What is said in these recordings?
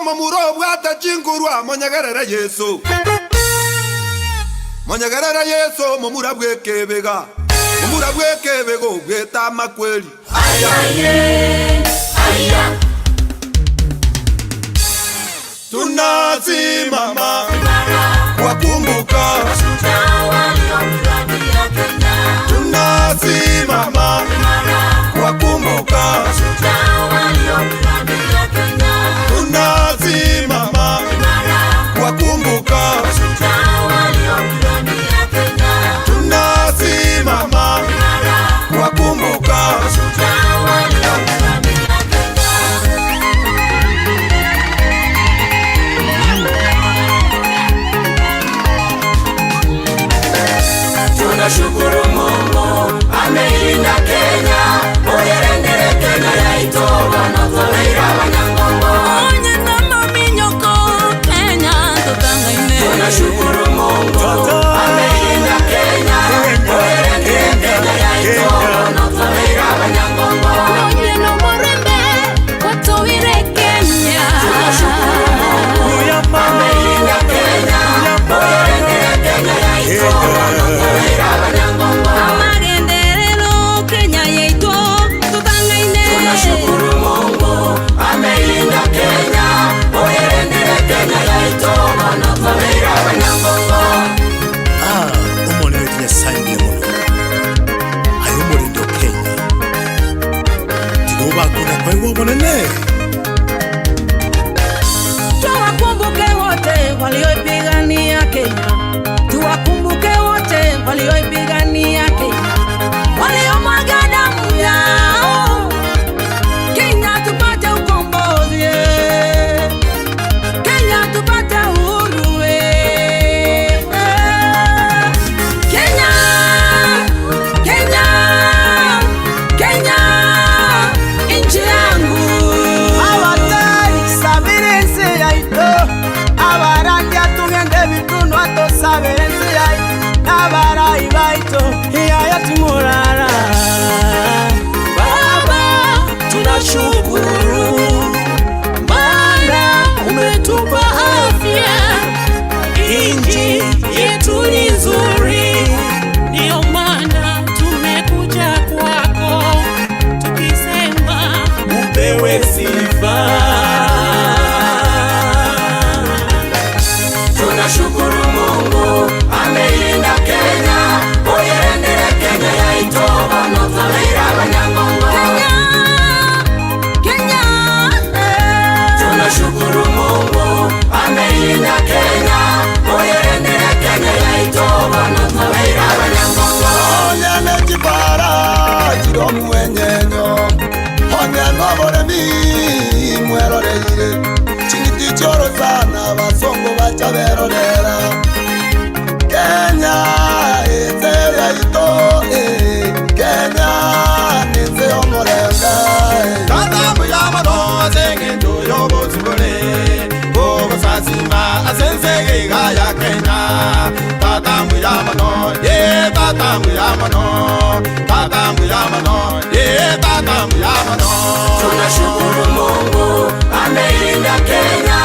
Momuro bwata chingurwa monyegerere Yesu. Monyegerere Yesu momura bwekebega. Momura bwekebega obweta makweli. Aya aya. Tunasimama kuwakumbuka mashujaa waliopigania Kenya. Tunasimama kuwakumbuka mashujaa waliopigania Kenya. Tunasimama kuwakumbuka mashujaa waliopigania Kenya. Tunasimama kuwakumbuka mashujaa waliopigania Kenya. Tunashukuru Mungu ameilinda Kenya, oyerendere Kenya yaitoba notoleira Abanyangongo. Onye na maminyoko Kenya tutangaine. Tunashukuru Mungu ameilinda Kenya, oyerendere Kenya yaitoba notoleira Abanyangongo. Onye no murembe watoire Kenya. Tunashukuru Mungu ameilinda Kenya, oyerendere Kenya yaitoba notoleira Abanyangongo. Amagenderero Kenya yaito tutangaine. Tunashukuru Mungu ameilinda Kenya, oyerendere Kenya yaitoba notoleira Abanyangongo. Omwana wetu Nyasaye mbuya muno aye omorende o Kenya tigobakuna kwaiwa obonene. Tuwakumbuke wote walioipigania Kenya, tuwakumbuke wote walioipigania Kenya, waliomwaga damu yao Kenya tupate ukombozi, Kenya tupate uhuru. Kenya, Kenya, Kenya, nchi yangu. Abatari ensi yaito abarangi tugende bitunwa tosabira ensi yaito n'abarayi baito iyaya tumurara. Baba, tunashukuru maana umetupa afya, nchi yetu ni nzuri, ndio maana tumekuja kwako tukisema Upewe sifa. Tunashukuru Mungu ameilinda Kenya, oyerendere Kenya yaitoba notoleira Abanyangongo. Kenya, Kenya, Tunashukuru Mungu ameilinda Kenya, oyerendere Kenya yaitoba notoleira Abanyangongo. Onyene chibara chiro mwenyenyo onyene oboremi mweroreire chingiti choro sana basongo bacha berorera Kenya eze yaito Kenya nize omorembe. Tata muyamano asengendo yobosibole bobosasima asensege igaya Kenya. Tata muyamano ye tata muyamano tata muyamano ye tata muyamano. Tunashukuru Mungu ameilinda Kenya,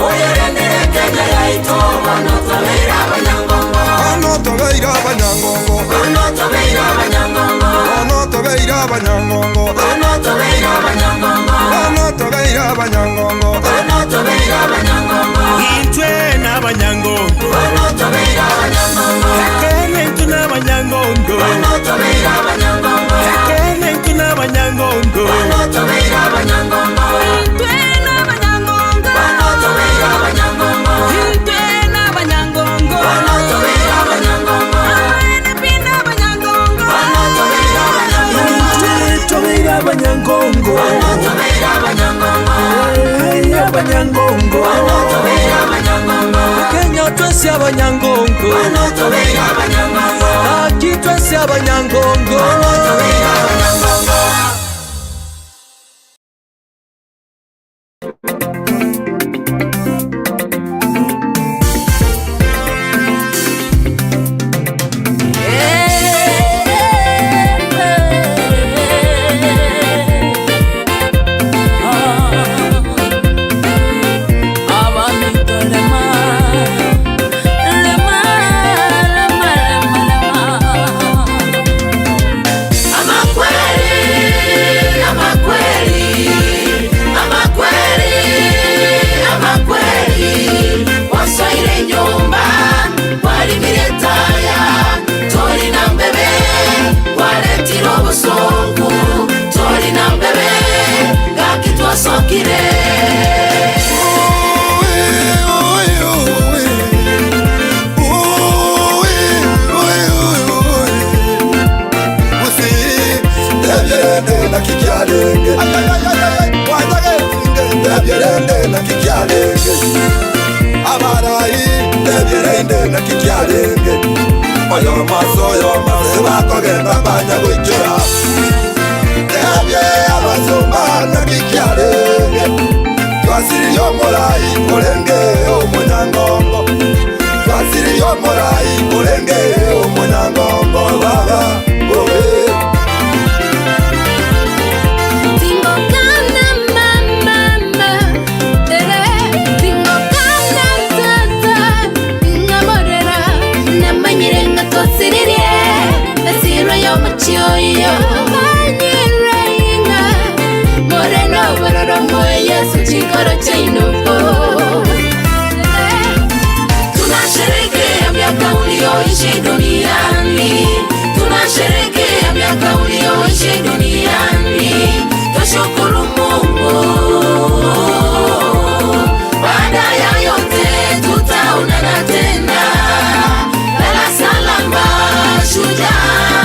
oyerendere Kenya yaitoba notoleira Abanyangongo. Ono tobeira Abanyangongo, Ono tobeira Abanyangongo, ono tobeira Abanyangongo, ono tobeira Abanyangongo, ono tobeira Abanyangongo, ono tobeira Abanyangongo, Intwe n'Abanyangongo, ono tobeira Abanyangongo, Kenya intwe n'Abanyangongo, ono tobeira Abanyangongo, Kenya intwe n'Abanyangongo, ono tobeira Abanyangongo, Intwe n'Abanyangongo, ono tobeira Abanyangongo, Intwe n'Abanyangongo, ono tobeira Abanyangongo, Abaene Abanyangongo, ono tobeira Abanyangongo, Intwe tobeira Abanyangongo, ono tobeira Abanyangongo, Abanyangongo, ono tobeira Abanyangongo, Kenya twese Abanyangongo, ono tobeira Abanyangongo, aki twese Abanyangongo. Ono tobeira Abanyangongo. Hey. kikiarenge Mwanyagetinge ndebyerende na kikiarenge Abarayi ndebyerende na kikiarenge Oyo maso oyo mase bakogenda banya goichora Ndebye abasumba na kikiarenge Twasiri yomorai olenge omunyangongo Twasiri yomorai olenge omunyangongo baba owe Tingokana mama tere tingokana tata ngamorera namanyire ngatosiririe asiro yo muchioyo manyire inga moreno bororo moyo Yesu chikoro chainopo. Tunasherehekea miaka ulioishi duniani, tunasherehekea miaka ulioishi duniani, twashukuru Mungu. Baada ya yote tutaonana tena, lala salama shujaa,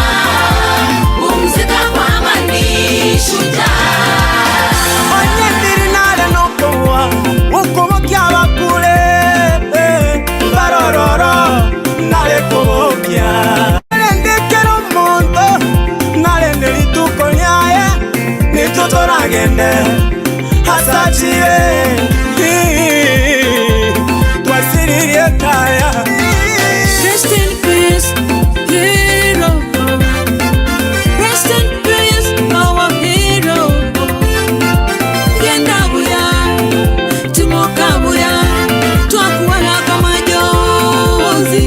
pumzika kwa amani shujaa. Onyendiri nale nokowa ukubokia bakule barororo nale kubokia Nendekera omuntu nalende lituko lyaye nitutoragende hasachie twasiririe taya. Rest in peace, hero. Rest in peace, our hero. Genda buya, timoka buya, twakuwala kamajozi.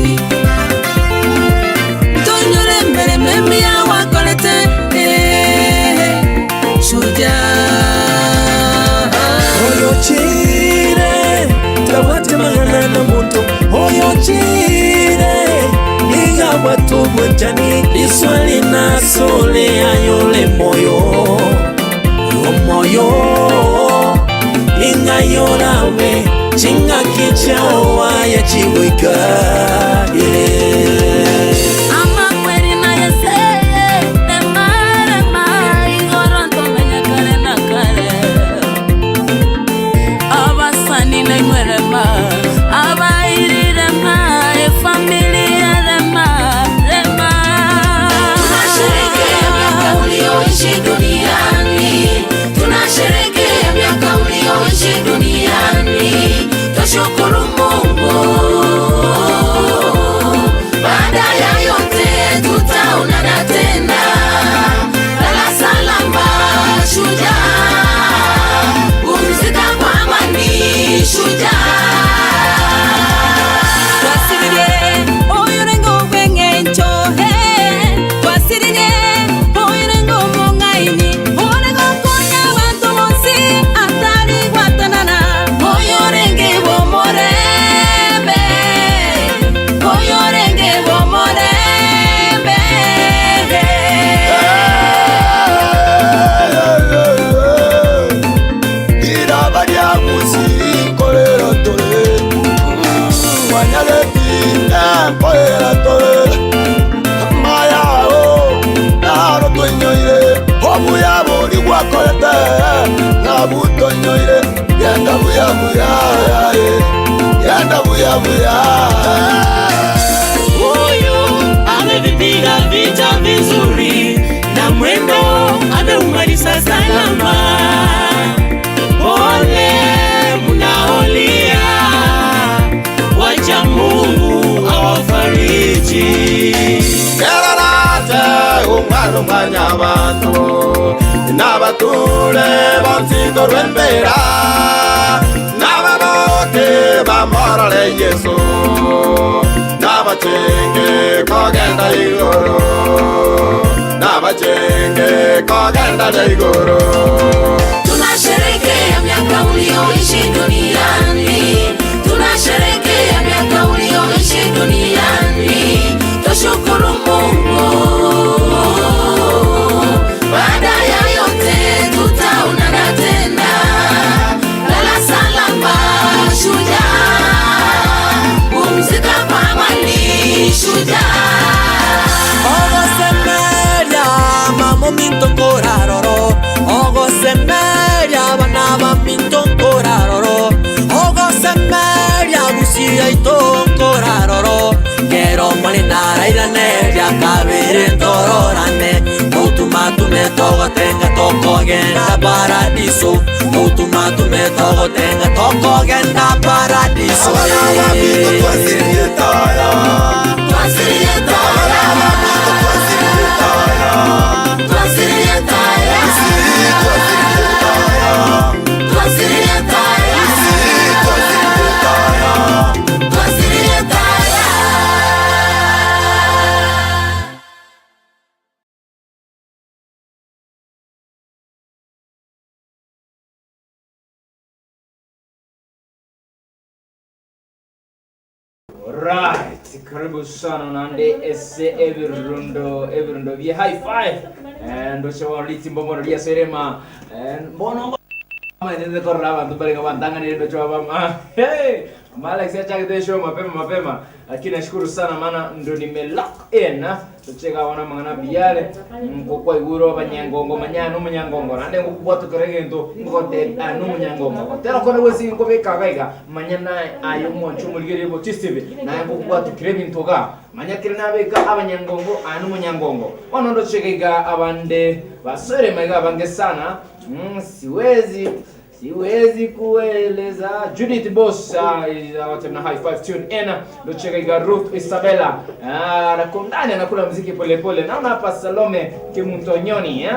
Tonyore mbere memia wakolete, shujaa. Oyochire tawate mahana na muntu oyochire igabwatubwenjani liswali nasole ayole moyo omoyo ingayorawe chingakichawa yachiwika yeah. Amakweri na yese, emarema, igoro ntomenya kare na kare. Abasani na imwerema, abairirema, efamilia rema, rema. Tunasherehekea miaka ulioishi duniani, tunasherehekea miaka ulioishi duniani, twashukuru Mungu. Baada ya yote tutaonana tena, lala salama shujaa, pumzika kwa amani shujaa. Twasiririe, oyurengo bweng'encho, twasiririe, oyurengo mong'aini, orengo konya abanto bonsi, atari gwatanana. Oyorenge bomorembe, oyorenge bomorembe. Iraba lya musi nkolera tole Mwanyagetinge nkolera tole Mayao naro twenyoire Obuya buri gwakorete Nabutonyoire Yenda buya buya Yenda buya buya. Huyu amevipiga vita vizuri na mwendo ameumaliza salama. Pole mnaolia, wacha Mungu awafariji. Kerarate umwana umwanya abantu n'abature bonsi rwembera n'ababoke bamorore Yesu n'abacenge kogenda igoro n'abacenge kogenda igoro. Tunasherehekea miaka ulioishi duniani, tunasherehekea miaka ulioishi duniani, twashukuru Mungu. Baada ya yote tutaonana tena, lala salama shujaa, pumzika kwa amani shujaa. Ogosemeria mamominto koraroro. kabere ntororane Mutumatume togotenga tokogenda paradiso Mutumatume togotenga tokogenda paradiso Twasiriye taya Twasiriye taya Twasiriye taya Twasiriye taya Twasiriye taya Twasiriye taya Twasiriye taya Twasiriye taya Right, karibu sana nande ese ebirundo ebirundo bya high five ndosha litimbo lya serema mbono manene korra abantu bali ngabantangane ndocho baba hey Alex acha kete show mapema mapema, lakini nashukuru sana maana ndo nime lock in tucheka wana mangana biyale ngokwa iguro abanyangongo manyano munyangongo nande ngokubwa tukerege ngote anu munyangongo tera kona wesi ngobeka gaiga manyana ayo moncho muligere bo tisibe naye ngokubwa tukirebe ntoga manyakire nabeka abanyangongo anu munyangongo ono ndo chekega abande basore maiga bange sana siwezi kueleza. Judith Boss na high five tune in ndocheka Ruth Isabella anakundani anakula muziki pole pole. Naona hapa Salome Kimutonyoni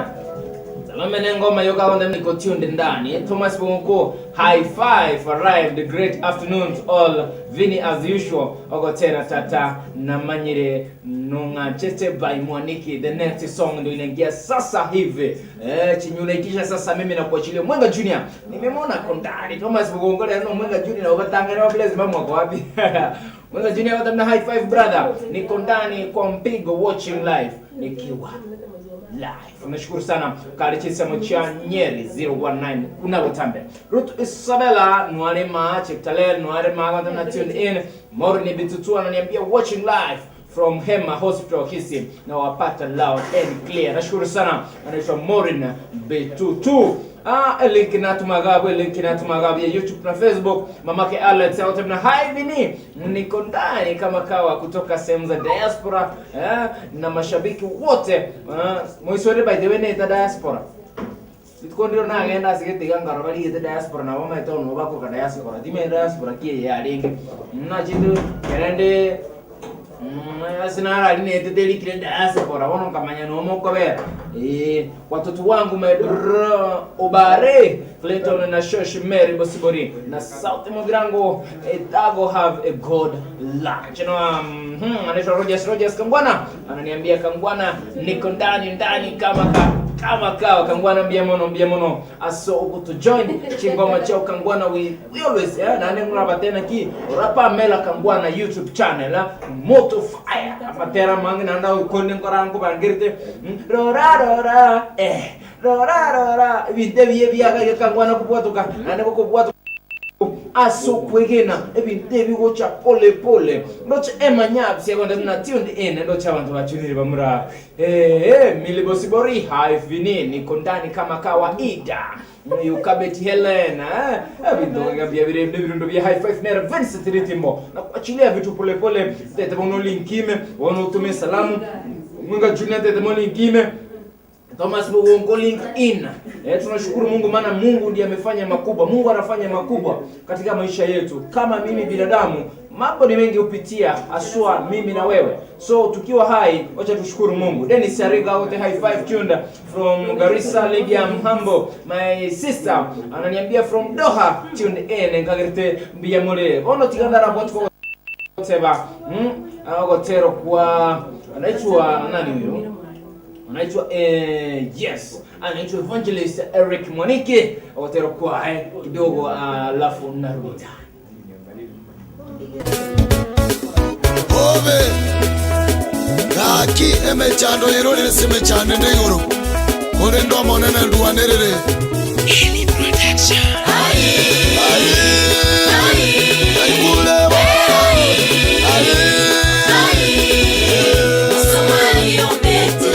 Salome nengoma yoka onda niko tuned ndani. Thomas Bongo high five arrived. Great afternoon to all. Vini as usual ogotera tata na manyire nunga chete by Mwaniki. The next song ndio inaingia sasa hivi. Chinyunaikisha sasa mimi na kuachilia Mwenga Junior. Nimemwona kondani Thomas Bongo leo Mwenga Junior na ubatangana wa bless mama wako wapi? Mwenga Junior watamna high five brother. Niko ndani kwa mpigo watching live nikiwa live. Nashukuru sana Karichisa Mocha Nyeri 019 unagotambe. Ruth Isabella Nwalema Cheptalel Nwalema na tune in. Morni Bitutu ananiambia watching live from Hema Hospital Kisii na wapata loud and clear. Nashukuru sana anaitwa Morin Bitutu. Link na tumagabu link na tumagabu ya YouTube na Facebook. Mamake Alex na hi Vini, niko ndani kama kawa kutoka sehemu za diaspora na mashabiki wote moisore by the way ne diaspora Tukondiro na agenda sigetiga ngaro bari gete diaspora na bama etono bako ka diaspora dime diaspora ki ya ringi na chindu kerende asinara line teteli kile diaspora wono kamanya no moko be watoto wangu my bro Obare Clinton na Shosh Mary Bosibori na South Mogrango Etago have a good lunch. You know, anaitwa Rogers Kangwana ananiambia Kangwana niko ndani ndani kama kama kawa Kangwana mbia mono aso uko to join chingoma chao Kangwana we always na nengura batena ki rapa mela Kangwana YouTube channel moto fire amatera mangi nanda ukonde ngorango bangirite rora rora rora rora binte biye biaga Kangwana kubwatuka nane kubwatuka aso kwegena ebinte bigocha pole pole ndoche emanyapsi yakonda na tuned in ndoche abantu bachunire bamura milibosibori hi Vini niko ndani kama kawaida Yukabeti Helen bindoga bia birembe birundo bia high five nera Vincent Ritimo na kuachilia vitu pole pole tete bono linkime wono utume salamu Mwinga Junior tete bono linkime Thomas Mugongo link in. Tunashukuru Mungu maana Mungu ndiye amefanya makubwa. Mungu anafanya makubwa katika maisha yetu. Kama mimi binadamu, mambo ni mengi hupitia aswa mimi na wewe. So tukiwa hai, wacha tushukuru Mungu. Dennis Ariga wote high five tuned from Garissa Lydia Mhambo. My sister ananiambia from Doha tuned in ngagirte mbiyamole. Ono tiganda rabot kwa agotero kwa anaitwa nani huyo? Anaitwa yes, anaitwa Evangelist Eric Mwaniki otero kwa kidogo alafu narudi. Obe kaki emechando irori semechando ndegoro kore ndo monene nduanerere Eli production. Ai ai ai kule ai ai Somali ombete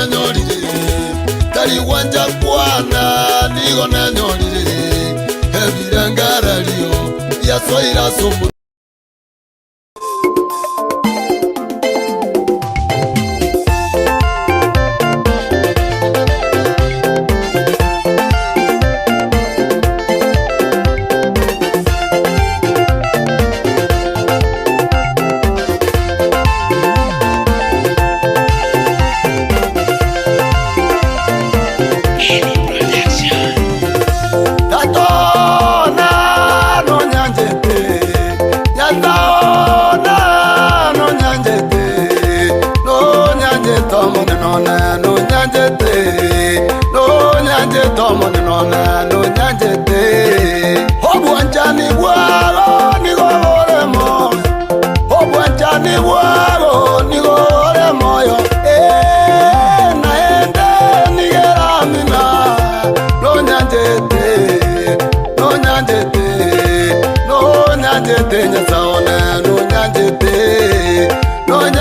nenyorire Tariwanja kwana nigo nenyorire Ebirangarario Yasoira somo No, no,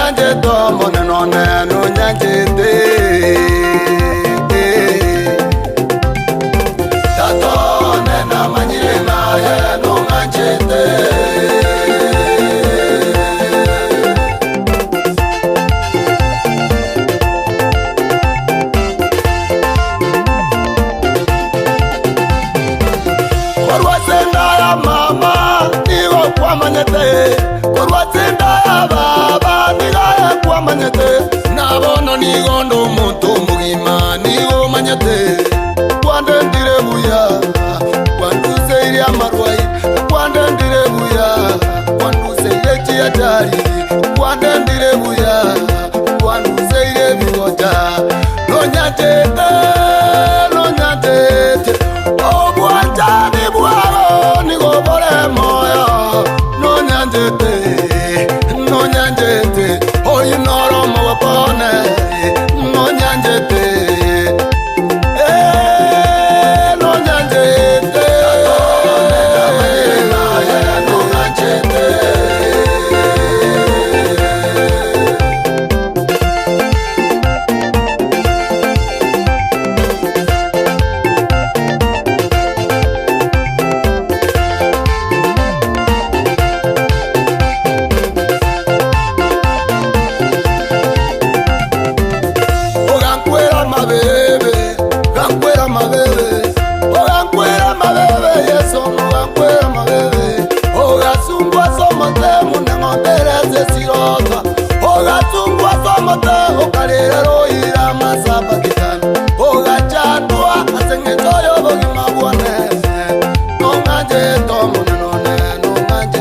no, no, no, no, no, no, no, no.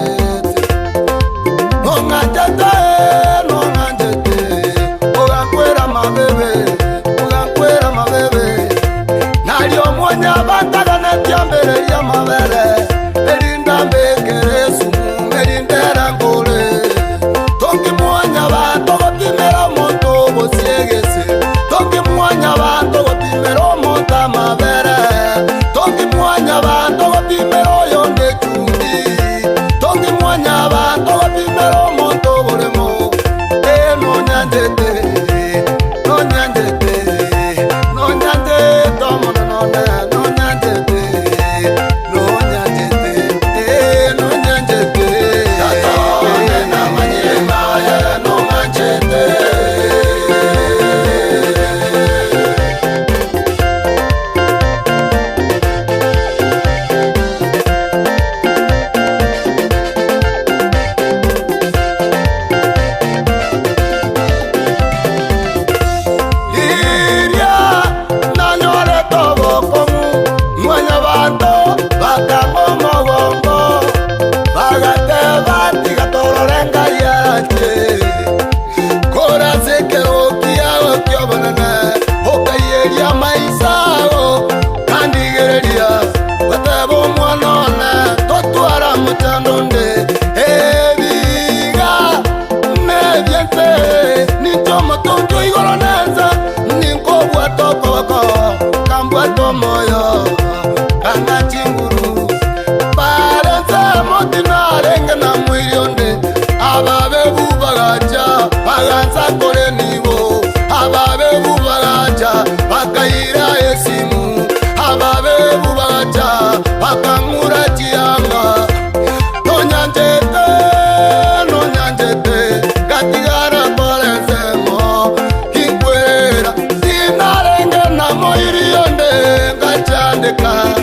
gochandeka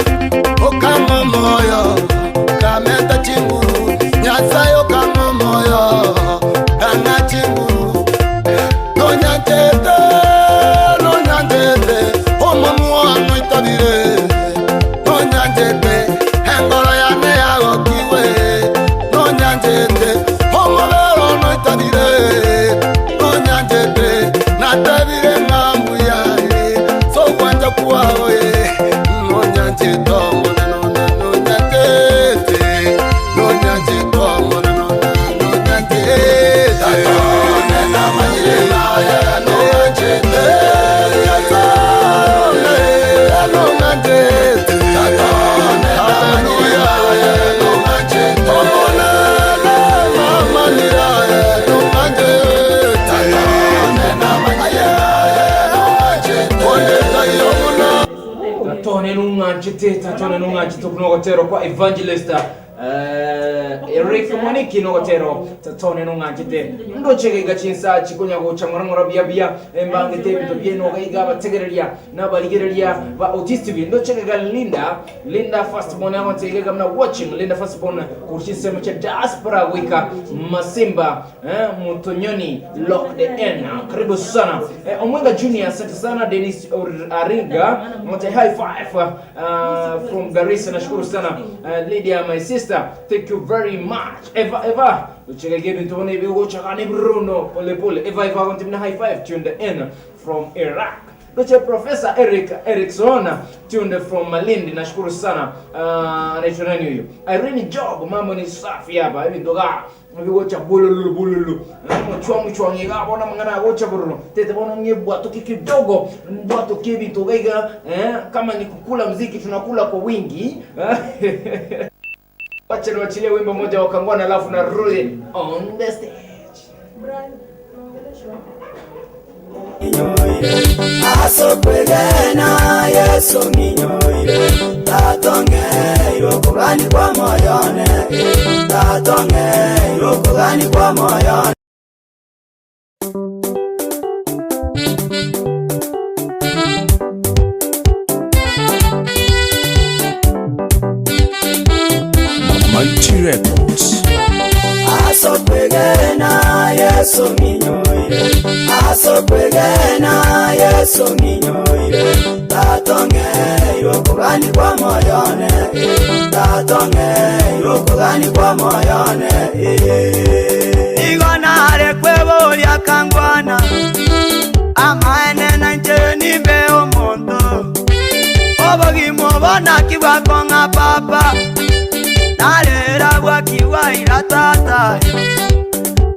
okama moyo kameta chinguru nyasayo kama moyo kana chinguru nonyantete nonyantete omomwana itabire nonyantete engoro yane yagokiwe nonyantete omobero noitabire nonyantete natabire ng'ambu yae sokwanja kwawe nonyantete omonanona nonyantete nonyantete omonanona nonyantete namanyire naye nonyantete nonyantete Tatone nung'anchite tatone nung'anchite kunogotero kwa evangelist Eric Mwaniki nogotero tatone nung'anchite ndochegega chinsa chikonya gocha ng'orang'ora bia bia embangete ebinto bienoga iga abategereria n'abarigereria ba Otis TV ndochegega Linda Linda Firstborn agotegega mna watching Linda Firstborn kuchisemo cha diaspora wika Masimba Mutonyoni lock the N karibu sana Omwenga Junior asante sana Dennis Aringa mte high five from Garissa nashukuru sana Lydia my sister thank you very much Eva Eva uchegege bintu bone bigocha Bruno pole pole Eva Eva kontimna high five tuned in from Iraq Doche Professor Eric Erickson tuned from Malindi nashukuru sana anaitwa nani huyo Irene Job mambo ni safi hapa hivi ndoga bigocha bululu bululu mchwangu chwangi bona mngana gocha bululu tete bona ngebwa toki kidogo mbwa kibi togaiga kama ni kukula mziki tunakula kwa wingi. Wacha niwachilie wimbo mmoja wa Kangwana alafu narudi on the stage. Asokwegena Yesu nginyoire tatonge irokogani kwa moyone tatonge irokogani kwa moyone. Mighty Records. Asokwegena Yesu nginyoire asokwegena Yesu nginyoire tatonge irokogani kwa moyone tatonge irokogani kwa moyone igonare kweboria kangwana amaene na nje nimbe omonto obogimo bona kibwakonga papa narera bwakiwaira tata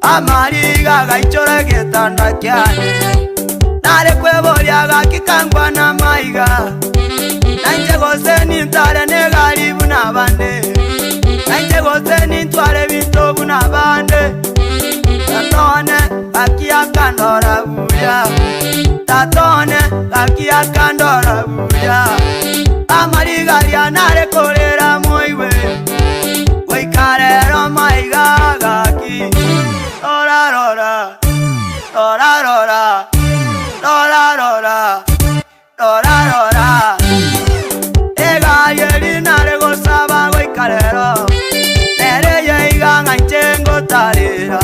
amariga gaichora gitanda kyane nare kweboria gakikangwa na maiga nanje gose nintare negaribu nabande nanje gose nintware bintobu nabande tatone gakiakandora buya tatone gakiakandora buya amariga ria nare korera moiwe goikarero maiga gaki rora rora rora rora rora rora rora rora egayeri nare gosaba goikarero nere yeiga ng'anche ngotarera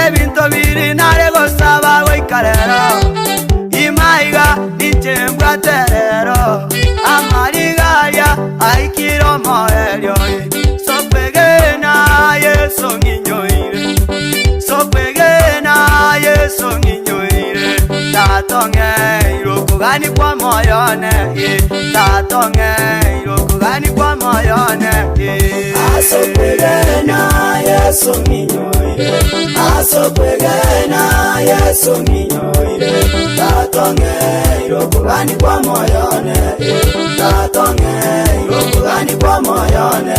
ebinto biri nare gosaba goikarero imaiga ninche mbwaterero amarigaria aikiro moerio sopegena Yesu nginyoire sopegena Yesu nginyoire tatonge irokogani kwa moyone tatonge irokogani kwa moyone asopegena Yesu nginyoire asopegena Yesu nginyoire tatonge irokogani kwa moyone tatonge irokogani kwa moyone.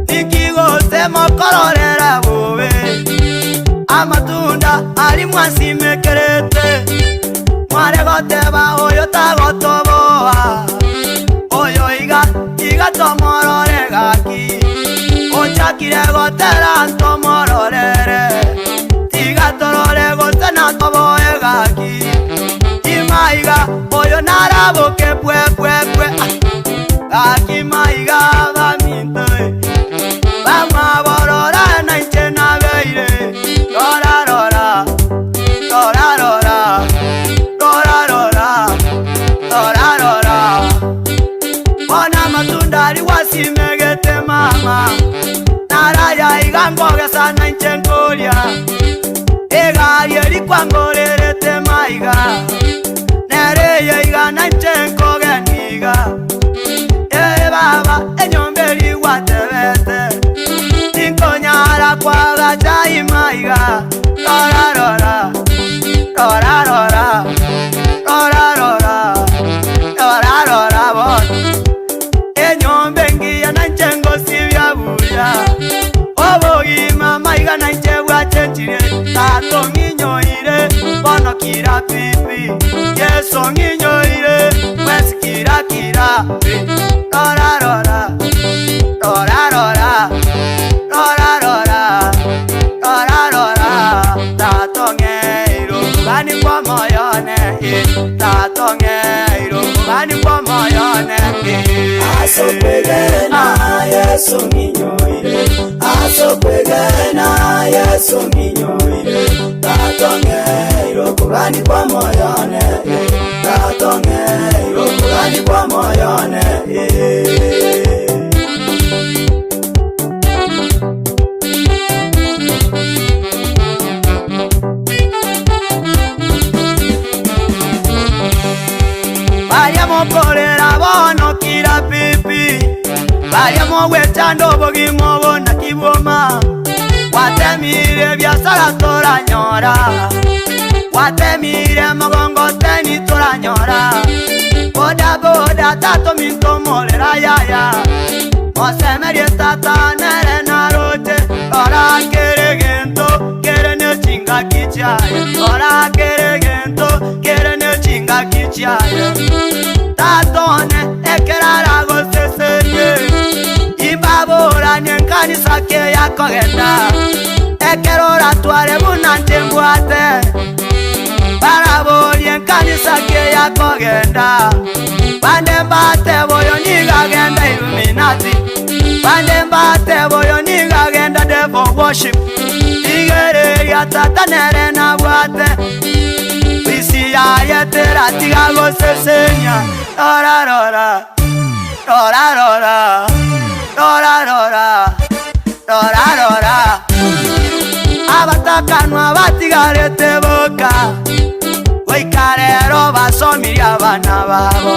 Nikigo sema kororera buwe amatunda ari mwasimekerete mware goteba oyo tagotoboa oyo iga iga tomorore gaki ochakire gotera ntomororere tiga torore gotena toboe gaki imaiga oyo naraboke pwe pwe pwe gaki maiga bamintoe bamaborora nainche nabeire rora rora rora rora rora rora rora rora ona matunda ari wasimegete mama naraya igangoge sana inche nkoria egari erikwangorerete maiga nereye igana inche nkogeniga e baba enyomba erigwatebete tinkonyara kwagacha imaiga rora rora rora rora rora rora rora rora bona enyomba engiya nainche ngosibya buya obogima maiga nainche bwachenchire tato ng'inyoire bono kira pipi Yesu ng'inyoire mwesi kira kira rora rora rora rora rora rora rora rora tato ng'eiro kugani kwa moyone tato ng'eiro kugani kwa moyone Asokwegena Yesu ng'inyoire asokwegena Yesu ng'inyoire tato ng'eiro kugani kwa moyone tato ng'eiro kugani kwa moyone. Bariamokorera bono kira pipi bariamogwechanda obogima obona kiboma watemire biasara toranyora watemire mogongoteni toranyora boda boda tato mintomorera yaya mosemerie tata nere naroche ora kere gento kere ne chingaki chiaye ora kere gento kere ne chingaki chiaye tatone ekerara gosesenye imbaboranye nkanisa ke yakogenda ekerora tware bunanje mbwate baraborie nkanisa ke yakogenda bande mbate boyo nigagenda Illuminati bande mbate boyo nigagenda devil worship igereria tata nere nabwate isi yayetera tiga gosesenya rora rora rora rora rora rora rora rora abatakanwa batigarete boka goikarero basomirie abana babo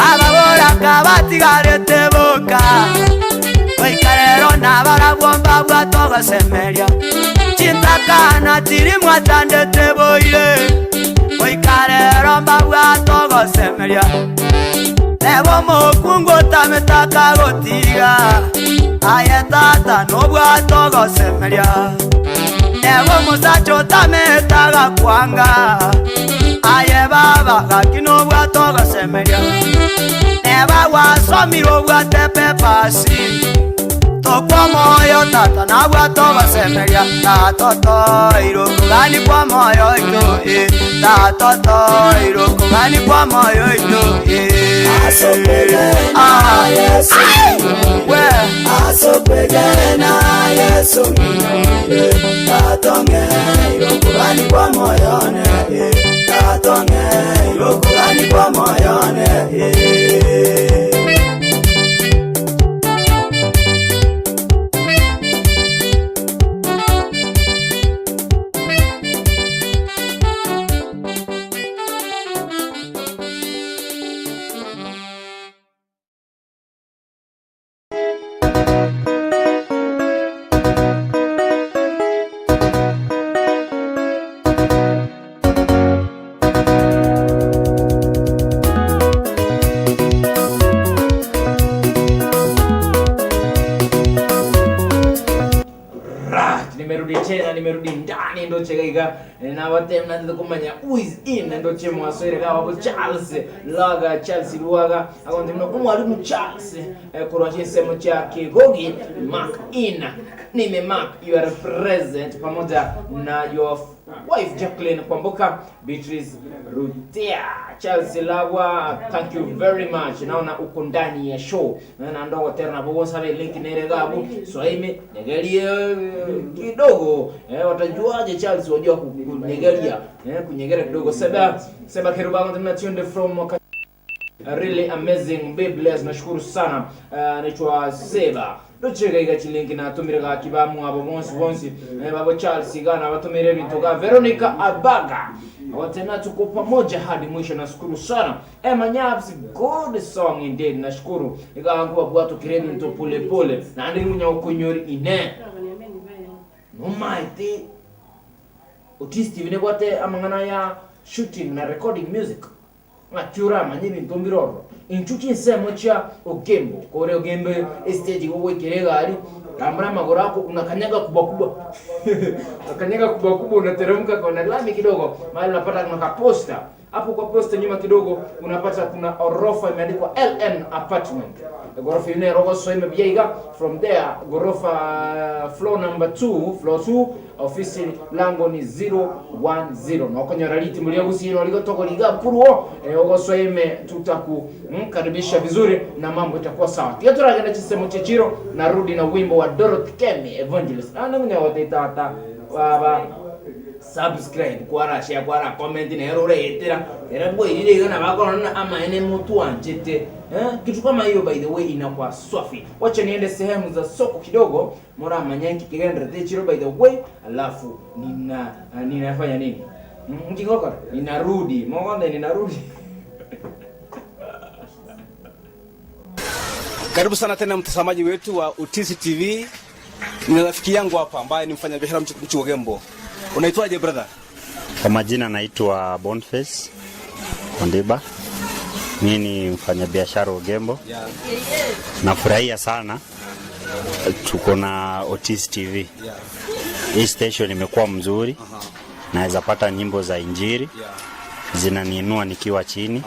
ababoraka batigarete boka goikarero nabarabwomba bwatogosemeria chintakana tiri mwatandete boire goikarero mbabwatogosemeria nebo mokungu tametaka gotiga aye tata nobwatogosemeria nebo musacho tametaga kwanga aye baba gaki nobwatogosemeria neba gwasomire obwate pepasi tokwa moyo tata nabwatogosemeria tatotoiro kugani kwa moyo ito tatotoiro kugani kwa moyo ito. Asokwegena Yesu asokwegena Yesu ng'inyoire tato ng'eiro kugani kwa moyone tato ng'eiro kugani kwa moyone. Nimerudi tena, nimerudi ndani ndoche gaiga na wate mnaanza kumanya who is in ndoche mwaswere gawa bo Charles Laga, Charles Luaga akonde mno umwalimu Charles kurwa chinsemo cha Kigogi Mark in nime Mark you are present pamoja na your wife Jacqueline Kwamboka, Beatrice Rutea, Charles Lagwa, thank you very much. Naona uko ndani ya show na ndogo tena bobo sabe link nere gabu swaime nyegelie kidogo watajuaje Charles wajua kunyegelia kunyegera kidogo. Seba Seba Kerubango tuna tuned from really amazing, be blessed. Nashukuru sana. Naitwa Seba dochega iga chilinki na tumire ga kibamu abo bonsi bonsi babo Charles gana batumire bintu ga Veronica Abaga watena tuko pamoja hadi mwisho. Nashukuru sana Emma Nyabs, good song indeed. Nashukuru iga nguwa bwatu kireni nto pole pole na ndi munya okunyori ine no maiti Otis TV bwate amangana ya shooting na recording music ngachura manyini ntombiroro inchuchi nsemo cha Ogembo kore Ogembo estate wowe kiregari tambara magoro yako unakanyaga kubwa kubwa unakanyaga kubwa kubwa unateremka kwa lami kidogo mahali unapata kuna kaposta hapo kwa posta nyuma kidogo unapata kuna orofa imeandikwa LN apartment gorofa ine rogo so imebiyaiga from there gorofa floor number 2 floor 2 ofisi lango ni 010 nokonyora liti mulio gusino liko toko liga kuruo ogo soime tutaku karibisha vizuri na mambo itakuwa sawa. Tiatura genda chisemo chechiro narudi na wimbo wa Dorothy Kemi Evangelist ana wateta baba subscribe kwara share kwara comment na erore etera erabwo irire gana bakona ama ene mtu anjete kitu kama hiyo. By the way inakuwa swafi. Wacha niende sehemu za soko kidogo mora manyanki kigendra techiro by the way alafu ninafanya nini mkikokora ninarudi mwakonde ninarudi. Karibu sana tena mtazamaji wetu wa Utisi TV. Nina rafiki yangu hapa ambaye ni mfanyabiashara Mchuogembo. Unaitwaje brother? Kwa majina naitwa Boniface Ondiba. Mimi ni mfanyabiashara Ogembo. Yeah. Nafurahia sana tuko na Otis TV. Yeah. Hii station imekuwa mzuri. Naweza pata nyimbo za injili. Yeah. Zinaniinua nikiwa chini.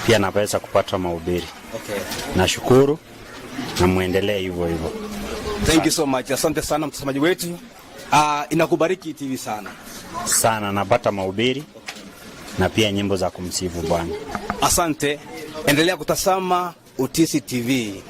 Pia naweza kupata mahubiri. Okay. Nashukuru na muendelee hivyo hivyo. Thank you so much. Asante sana mtazamaji wetu. Inakubariki TV sana. Sana napata mahubiri na pia nyimbo za kumsifu Bwana. Asante. Endelea kutazama Utisi TV.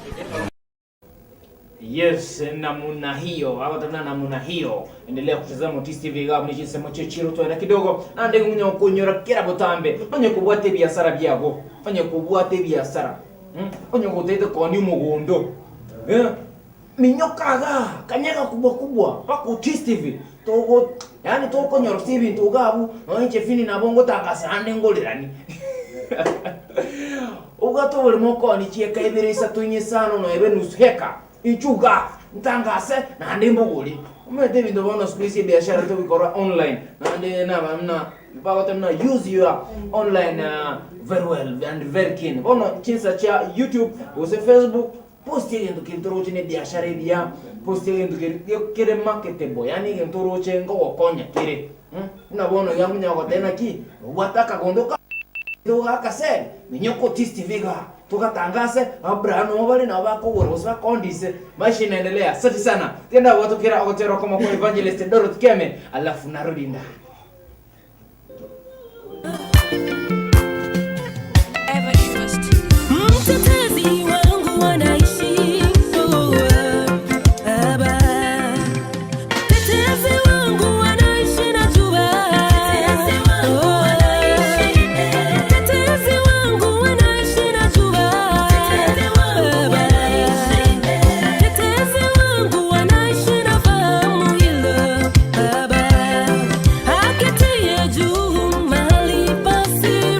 Yes, namuna hiyo. Hapa tuna namuna hiyo. Endelea kutazama Utisi TV gabu ni chisemo chechiro toera kidogo. Ande munyo kunyora kera botambe. Onye kubwate biashara byabo. Onye kubwate biashara. Onye kutete koni mugondo. Minyokaga kanyaga kubwa kubwa paka Utisi TV togo yani toko nyoro TV ntugabu nonche fini na bongo tangasa ande ngolirani ugato buli moko ni chieka ibere isatu nyesano no ebe nusu heka ichuga ntangase na ande mbuguli umete bintu bono siku biashara to bikora online na ande na bamna bagote mna use your online very well and very keen bono chinsa cha YouTube use Facebook posti gento kintoroche ne biashara bia posti gento kere marketable yani gentoroche ngo konya kere na bono yamunya gotena ki wataka gondoka doga kase minyoko Otis TV ga tukatangase abrano bali na bako borosa kondise maisha inaendelea. Asante sana tena watu kira ogotero kama kwa Evangelist Dorothy Keme alafu narudi ndani. Mtetezi wangu wanaishi Baba, mtetezi wangu wanaishi na jua, mtetezi wangu wanaishi na jua, Baba, mtetezi wangu wanaishi na fahamu hilo Baba, aketie juu mahali pa siri.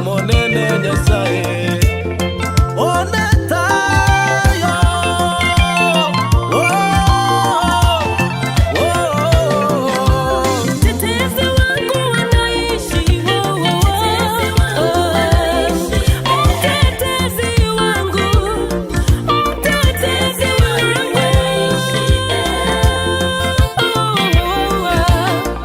Monene Nyasaye Onetayo. Oh, oh, oh. Mtetezi wangu anaishi, oh, oh, oh. Mtetezi wangu, mtetezi wangu, oh, oh, oh.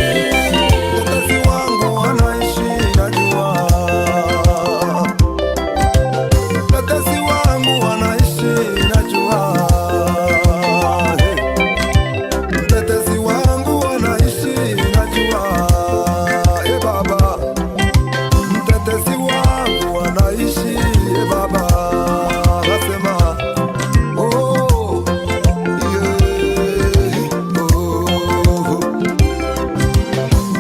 Mtetezi wangu anaishi najua. Mtetezi wangu anaishi najua. Hey. Mtetezi wangu anaishi najua. Hey baba. Mtetezi wangu anaishi hey baba. Nasema oh yeah oh.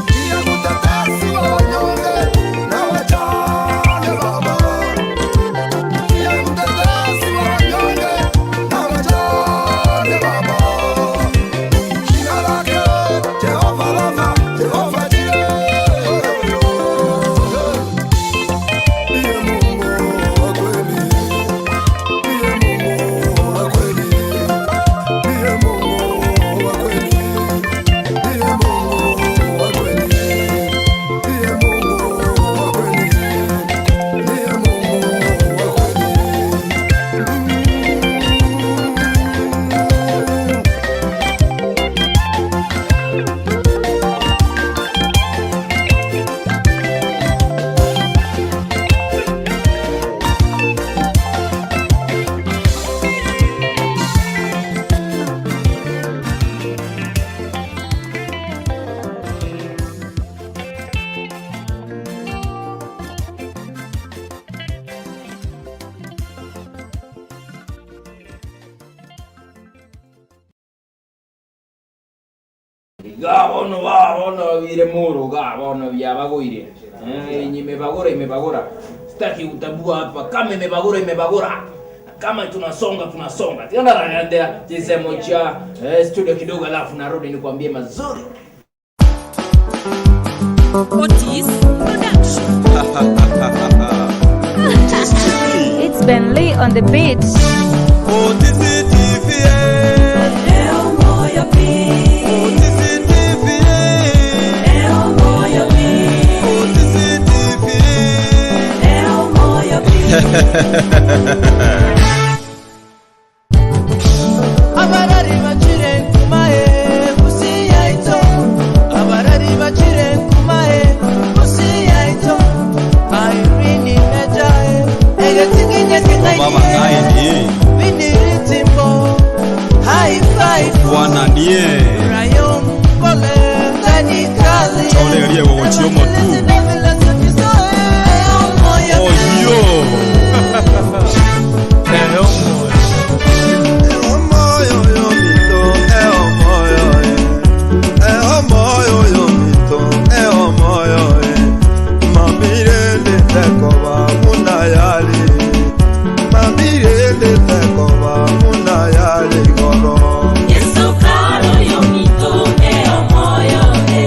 Ndiye mtetezi wa wanyonge na wajane baba. Ndiye mtetezi wa wanyonge na wajane baba. Jina lake Jehova Rafa, Jehova Jireh. Ndiye Mungu wa kweli, ndiye Mungu wa kweli, ndiye Mungu wa kweli, ndiye Mungu wa kweli. Ndiye Mungu wa kweli, ndiye Mungu wa kweli. Gabono babono bire muro gabono byabagoire. Imebagora imebagora. Sitaki utambua hapa kama imebagora imebagora. Kama tunasonga tunasonga. Tena naendea chisemo cha studio kidogo alafu narudi nikwambie mazuri. Otis Production. It's Ben Lee on the beat. Abarari bacire nkumae kusiyaito abarari bacire nkumae kusiyaito Irene mejae Baba ngaye biniritimbo high five bwana niye rayon kole tani kali cholerie wowochio motu oyo Yesu karo yo mito e omoyo e.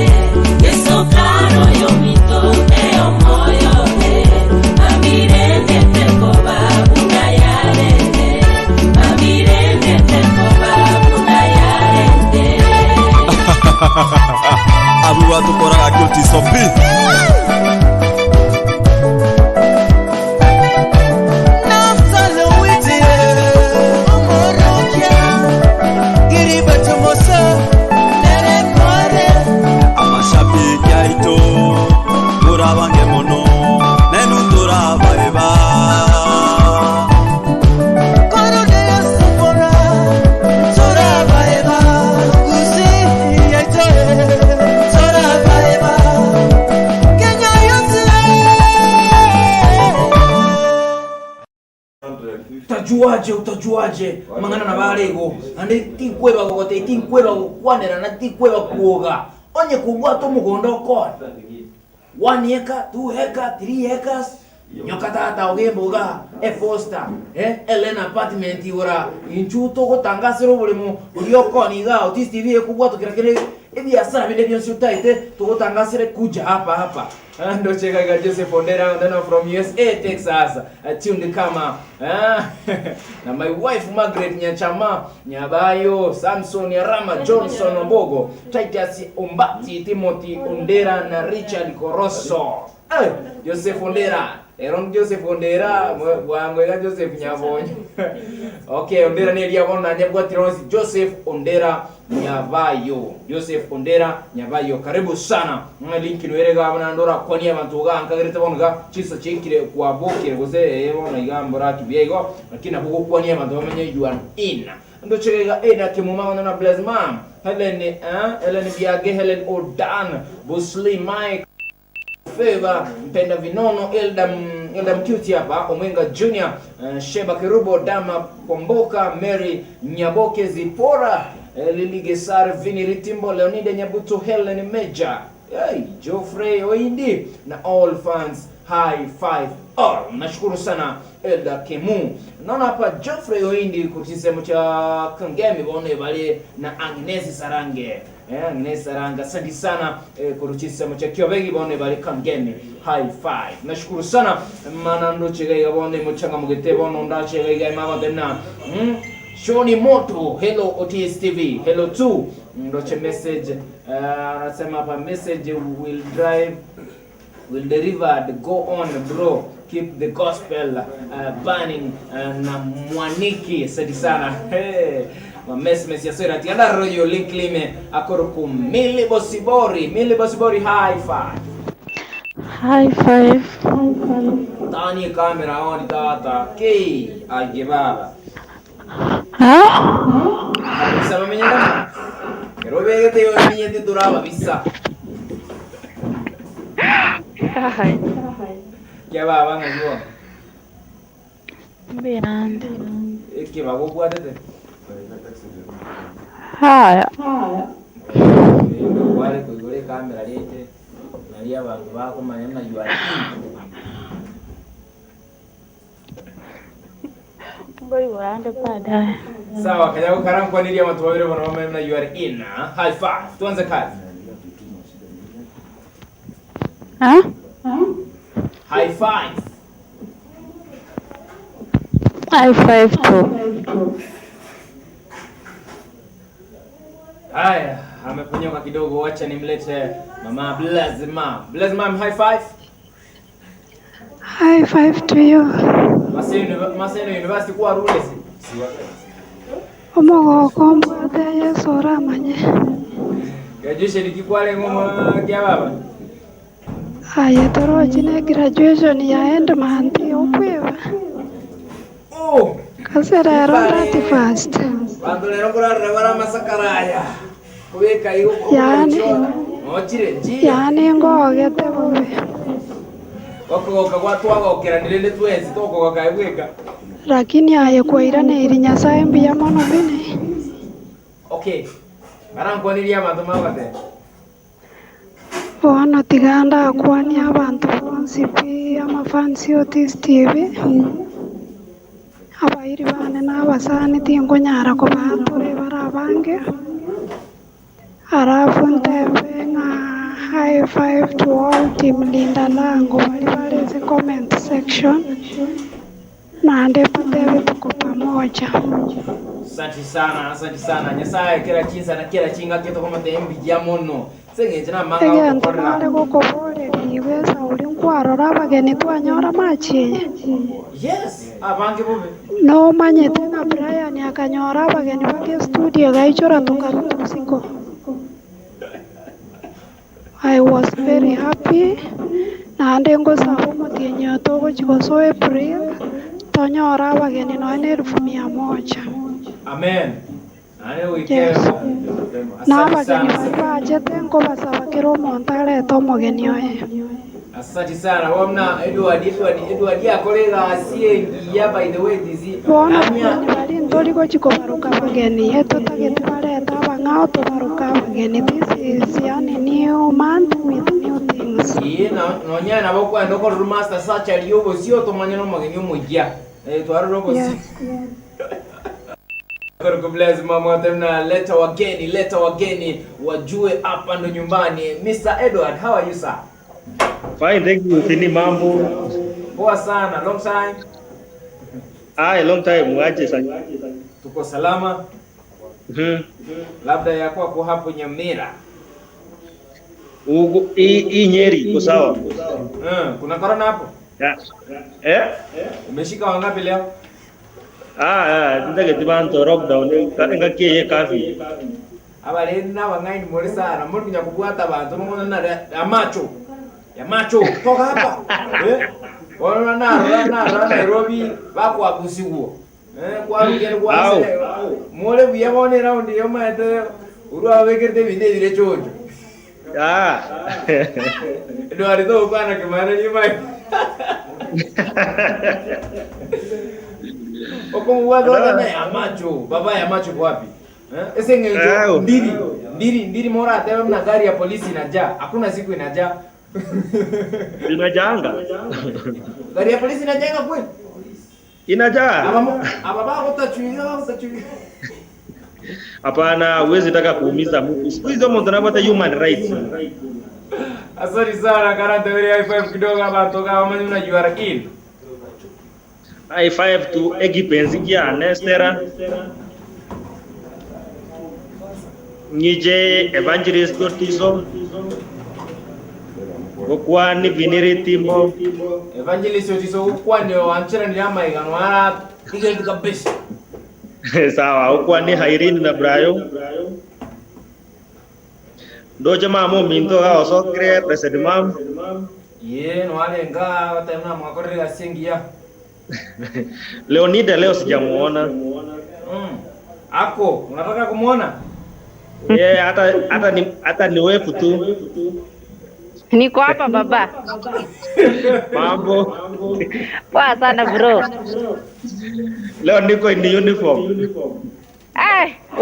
Yesu karo yo mito e omoyo e. Mamirende te koba unayarende. Mamirende te koba unayarende. Abu watukoraga kiotisopi. Amashabiki aito turabange mono nenu turaba Utajuaje, utajuaje mang'ana na barego ande tinkweba gogote tinkweba gokwanera na tinkweba kuoga onye kubwata omugondo okona 1 acre, 2 acre, 3 acres nyoka tata ogemboga efoster Elena apartment igora inchuto gotangasira obulimo uriokoniga Otis TV ekubwatokera kere ebiasara binde byonsi utaite tugotangasire kuja hapa hapa. Ndo cheka ga Joseph Ondera ndana from USA Texas, tuned kama na my wife Margaret Nyachama Nyabayo, Samson Yarama, Johnson Ombogo, Titus Ombati, Timothy Ondera na Richard Koroso. Joseph Ondera Eron Joseph Ondera bwangwega Joseph Nyabonyo. Okay, Ondera ni eliabona nyabwatirozi Joseph Ondera Nyabayo. Joseph Ondera Nyabayo, karibu sana. Link niwerega abana ndora kwani abantu ga nkagerete bonuga chisa chinkire kwabokire gose ebona igambora kibyego lakini abugo kwani abantu bamenye you are in. Ndo chega eda kimuma na bless mom. Helen Helen Biage, Helen Odan, Busli Mike Favor, Mpenda Vinono, Elda Mcuti hapa, Omwenga Junior, Sheba Kirubo, Dama Komboka, Mary Nyaboke, Zipora, Lili Gesar, Vini Ritimbo, Leonide Nyabuto, Helen Meja, hey, Geoffrey Oindi na all fans high five all. Nashukuru sana Elda Kemu. Naona hapa Geoffrey Oindi kutisemo cha Kangemi bone bali na Agnes Sarange. Agnes Saranga, asante sana kuruchisemo cha Kiobegi bone bali Kangemi high five. Nashukuru sana manando chega bone muchanga mugete bono ndache gaiga mama tena. Shoni Moto, hello Otis TV, hello too. Ndoche message anasema hapa message will drive will deliver, go on bro, keep the gospel burning na mwaniki asante sana. Hey, mamesmes ya sera tianda royo link lime akoroku Mili Bosibori high five. High five. Tani kamera on tata k agebaba. Ha? Bisa menyenda. Pero vete yo minyete duraba bisa. Hai. Kia baba ngajua. Birande. Ke babo bwatete. Haya. Wale kuigore kamera lete. Nalia bantu bako manena you are in. Ngoi waende baadaye. Sawa, kanyago karamu kwa nili ya watu wawili wanaomba you are in. High five. Tuanze kazi. Ha? High five. High five tu. Haya, ameponyoka kidogo, wacha nimlete mama Blazma. Blazma, high five. High five to you. Maseno University kwa rulesi. Omogo mbwate Yesu oramanye. Graduation ikikwale ngoma kia baba. Aye torochi ne graduation ya end month okwiba. Oh, kasera ero 31st. Bantu lero kurarira bara masakaraya. Kubeka iyo. Yani. Ochire njia. Yani ngogete bubi. Wakogoka gwatwagokeranire twesi tokogoka ibweka. Lakini aye kwairanĩire Nyasaye mbuya mono bine. Okay. Barankwaniria abantu mabate. Bono tiganda akwania abantu bonsi pi amafansi Otis TV. Abairi bane n'abasani tinkonyara kobature barabange. Arafu ntebe ng'a high five to all team Linda Lango bali bareze comment section. Na ndipo tuko pamoja. Asante sana, asante sana. Nyasaye kila chinsa na kila chinga kitu kama tembi ya mono. Sengenje na manga egento nare gukuborera sauri nkwarora abageni twanyora machiye. Yes, abange bube. No manyete na Brian akanyora abageni bake studio gaichora tukaruta usiku. I was very happy. Naende ngosaba omotienyi togochigosoa April tonyora abageni noe 100,000. Amen. Yes. Na abageni bari bachete nkobasaba kera omonto arete omogeni oye. Asante sana. Wamna Edward Edward Edward yakolega asiengia by the way this. Bono abageni bari ntori chikobaruka abageni etutagete bareta abang'ao tubaruka abageni. This is yani new month with new things. Iye na nonya nabo kwenda okorora master sacha riobo sio tumanye no mageni omogia. Twarora obosi. Yes. Bless mama tena leta wageni wajue hapa ndo nyumbani. Mr. Edward, how are you sir? Fine, thank you. Sini mambo. Poa sana, long time. Ai, long time mwache sana. Tuko salama. Labda ya kwako hapo Nyamira. Ugo hii Nyeri iko sawa. Kuna corona hapo? Ya. Eh? Umeshika wangapi leo? Ndage tibanto lockdown ngakiye kafi. Abarenda bangaini muri sana, muri kunya kubwata abantu n'umuntu na amacho. Ya macho toka hapa. Ona na Nairobi bakwagusigwo. Kwa rugero kwa mole buya bone round yo maete urwa bekerte binde bire chocho. Ah. Eduardo to bana ke mara ni mai. Okomwa na ya macho, baba ya macho kwa wapi? Ese ngejo ndiri mora atema na gari ya polisi inajaa. Hakuna siku inajaa. Inajanga. Gari ya polisi inajanga kweli? Inajaa. Ababa utachuia. Hapana, huwezi taka kuumiza mtu. Siku hizo mtu anapata human rights. Asante sana karante wewe high five kidogo hapa toka kama unajua lakini. High five to Egipenzi kia Nestera. Nije Evangelist Otiso. Gokwani Viniri Timbo. Evangelist Otiso ukwani wanchira ni ama igano ara tige kabisa. Sawa, ukwani Hairini na Brayo. Ndoche mamo minto ga osokre president mam. Ye no ale nga watemna mwakorera sengia. Leonida leo sijamuona. Ako, unataka kumuona? Yeah, hata ni wefu tu. Niko hapa baba. Mambo. Poa sana bro. Leo niko in uniform.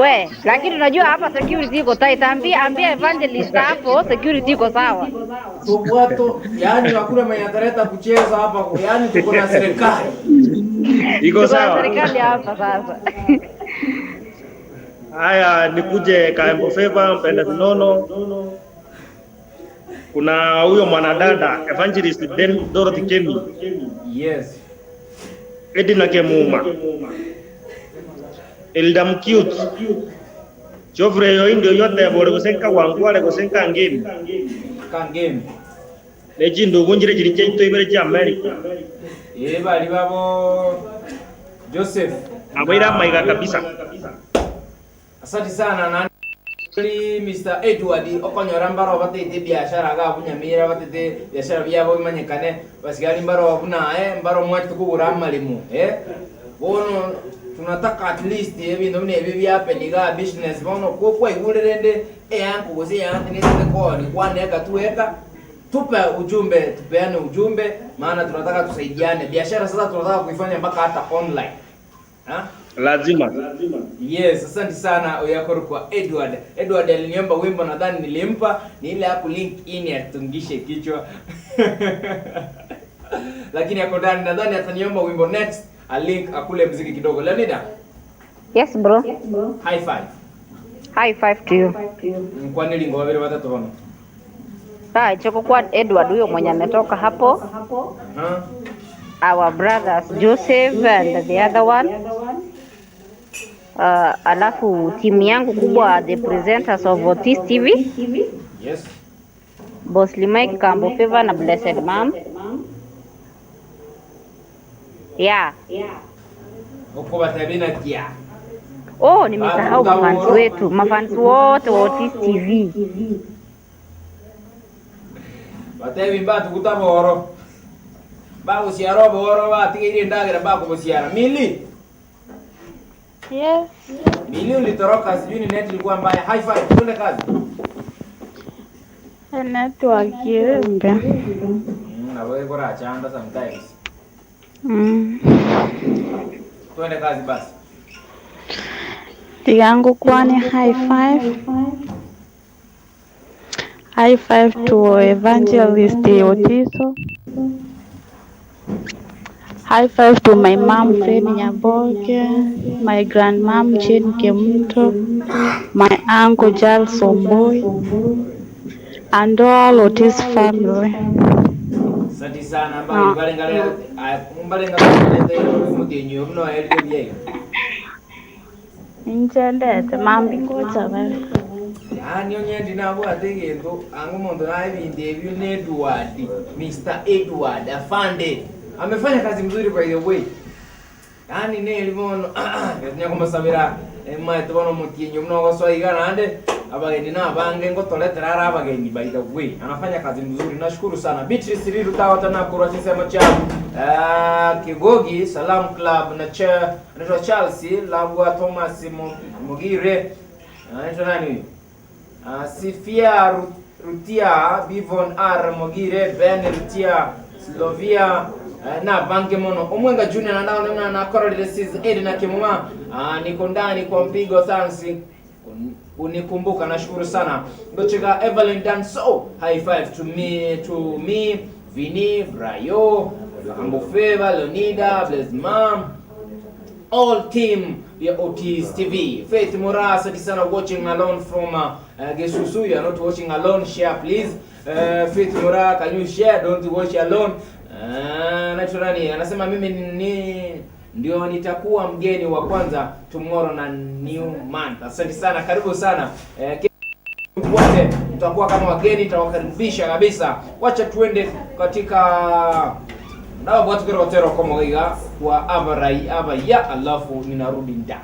We, lakini unajua hapa security iko tight. Ambia evangelist hapo security iko sawa. Tubwato, yani hakuna mwenye ataleta kucheza hapa. Yani tuko na serikali. Iko sawa. Serikali hapa sasa. Haya, nikuje Kaembo Favor, Mpenda Vinono. Kuna huyo mwanadada Evangelist Dorothy Kemi. Yes. Edina Kemuma. Eldam Cute. Geoffrey yo indio yote bore gusenka wangwale gusenka ngemi. Kangemi. Nechindu kunjire chiri cheito ibere cha America. Bali babo Joseph. Abaira maiga kabisa. Asante sana na Mr. Edward okonyora mbaro batete biashara ga bunyamira batete biashara byabo bimanyikane basigari mbaro buna mbaro mwachi tukugura amalimu bono tunataka at least ebintu bine ebi byapeniga business bono kokwa igurerende eyanku gose yanti nisete koni kwaneka tuweka tupe ujumbe tupeane ujumbe maana tunataka tusaidiane biashara sasa tunataka kuifanya mpaka hata online. Ha? Lazima. Yes, asante sana uyakoro kwa Edward. Edward aliniomba wimbo nadhani nilimpa ni ile hapo link in atungishe kichwa. Lakini yako ndani nadhani ataniomba wimbo next, a link akule muziki kidogo. Leonida. Yes bro. High five. High five to you. Kwa nini lingo wabili watatu bono? Sawa, choko kwa Edward huyo mwenye ametoka hapo. Our brothers Joseph and the other one. Alafu timu yangu kubwa the presenters of Otis TV. Yes. Boss Mike Kambo Favor na Blessed Mom. Yeah. Uko batabina kia. Oh, nimesahau mafans wetu, mafans wote wa Otis TV. Batebi batu kutaboro. Bagusiara boro batigeire ndagira bakubusiara. Mili. Yes. Mili ulitoroka sijui ni net ilikuwa mbaya. High five, twende kazi. Network yembe. Nabo ikorachanda sometimes. Twende kazi basi. Yangu kwani high five. High five to Evangelist Otiso. High five to my mom Fred Nyaboke, my grandmom Jane Kemunto, my uncle Charles Omboy, and all Otis family. Asante sana mbalenga mbalenga mutenyi muno elio byeyo. Inchendete mambi ngocha bale. Yani onyendi nabo ategento angu mondo naye bindi ebyo ne Edward, Mr. Edward afande. Amefanya kazi mzuri by the way. Yani ne libono gatinya kumasabira emaete bono mutinyo muno goswaiga nande abageni nabange ngotoletera ara abageni by the way. Anafanya kazi mzuri, nashukuru sana. Beatrice Riru tawata na kurwa chisema cha Kigogi Salam Club na cha anaitwa Charles Labwa Thomas Mugire anaitwa nani huyu? Sifia Rutia Bivon R Mugire Ben Rutia Slovia na bange mono Omwenga Junior na ndao na Coral Disease Ed na Kimuma niko ndani kwa mpigo thanks unikumbuka, nashukuru sana. Ndocheka Evelyn Danso, high five to me Vini Brayo Ambo Favor Leonida Bless Mom all team ya Otis TV. Faith Mura, asante sana watching alone from Gesusu. You are not watching alone, share please. Faith Mura, can you share? Don't watch alone. Naturally anasema mimi ni ndio nitakuwa mgeni wa kwanza tomorrow na new month. Asante sana, karibu sana. Wote tutakuwa kama wageni, tutawakaribisha kabisa. Wacha tuende katika ndawa bwatu kero tero komo giga kwa avarai avaya alafu ninarudi ndani.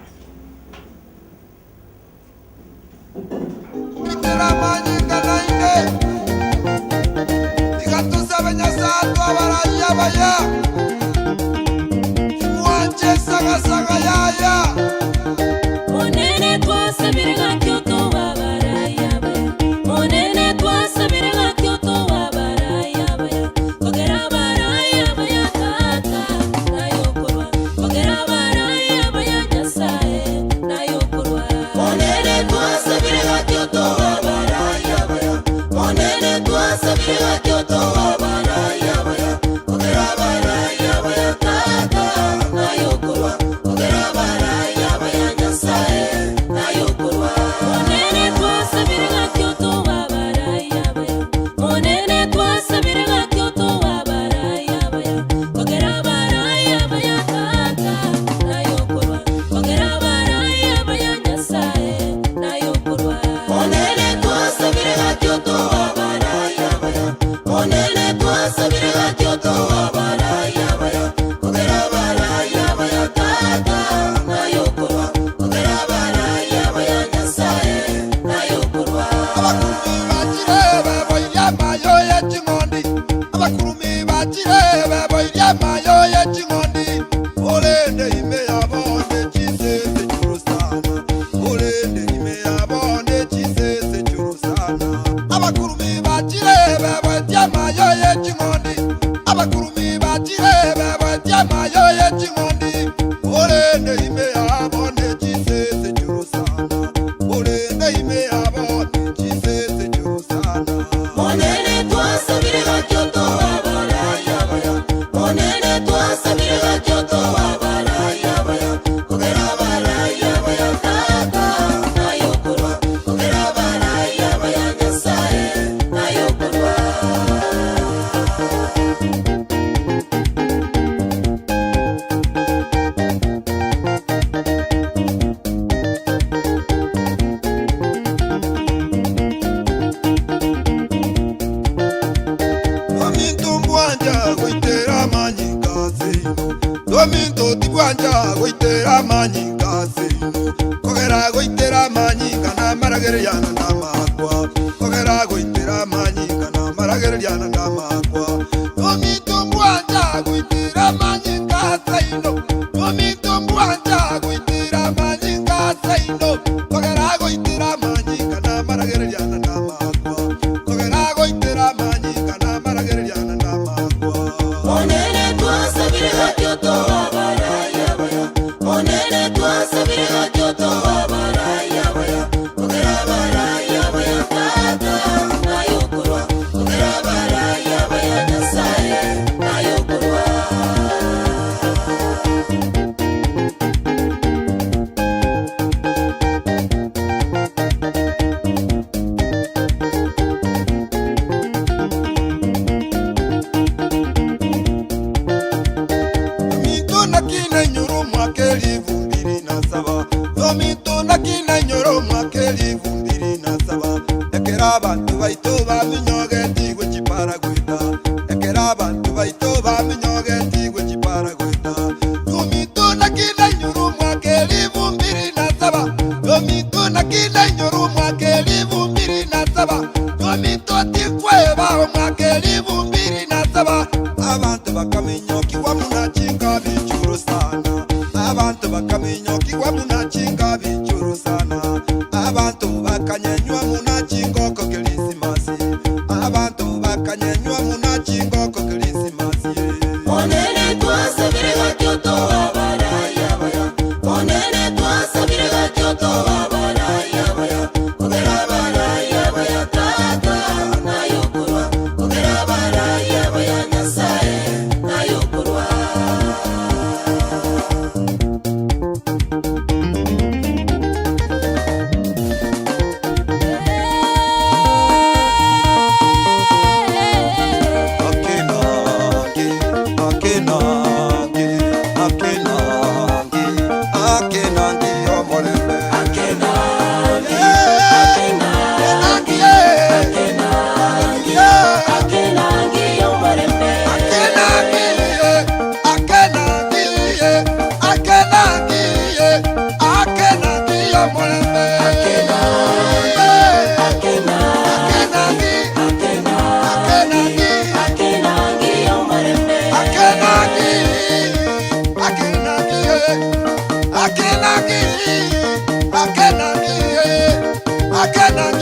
Monene twasabire Kyoto wabaraya baya. Monene twasabire Kyoto wabaraya baya. Kogera baraya baya tata nayokorwa. Kogera baraya baya Nyasaye nayokorwa. Monene twasabire Kyoto wabaraya baya. Monene twasabire Kyoto wabaraya baya. Kogera baraya baya tata nayokorwa. Kogera baraya baya Nyasaye nayokorwa. Monene twasabire Kyoto wabaraya baya. Monene twasabire Kyoto wabaraya baya. Kogera baraya baya tata nayokorwa. Kogera baraya baya Nyasaye nayokorwa. Monene twasabire Kyoto wabaraya baya. Monene twasabire Kyoto wabaraya baya. Kogera baraya baya tata nayokorwa. Kogera baraya baya Nyasaye nayokorwa. Abakurumi bakire baboirya mayo ya ching'ondi olende ime yabone chisese churusana olende ime yabone chisese churusana abakurumi bakire baboirya mayo ya ching'ondi abakurumi bakire baboirya mayo ya ching'ondi olende ime yabone chisese churusana olende ime yabone chisese churusana Monene twasabire Kyoto wabaraya baya. Monene twasabire Kyoto wabaraya baya. Kogera baraya baya tata nayokorwa. Kogera baraya baya Nyasaye nayokorwa. Dominto mbwanja goitera manyikazi Dominto tibwanja goitera manyikazi Kogera goitera manyika na marageryana na makwa Kogera goitera manyika na marageryana na makwa Dominto mbwanja goitera manyikazi Dominto mbwanja goitera manyikazi Kogera goitera manyika na marageryana na makwa Kogera goitera manyika na marageryana na makwa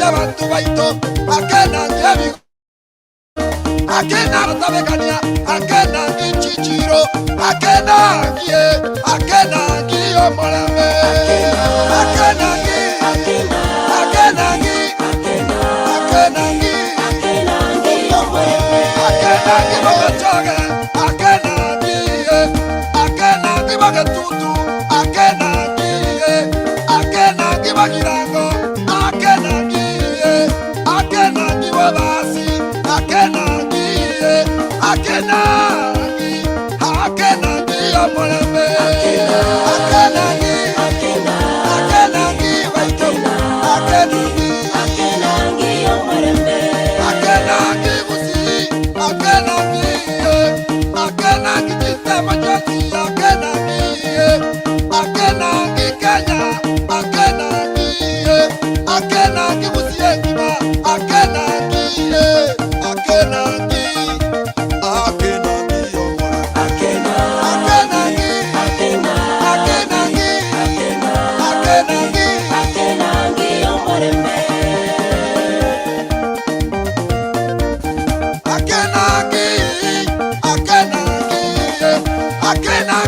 abantu baito akenangi ebi akena batabekania akenangi chichiro akenangi akenangi omorembe akenangi akenangi akenangi akenangi bagachoge akenangi akenangi bagatutu akenangi akenangi bagirango akenangi akenangi babasi akenangi akenangi akenangi omorembe.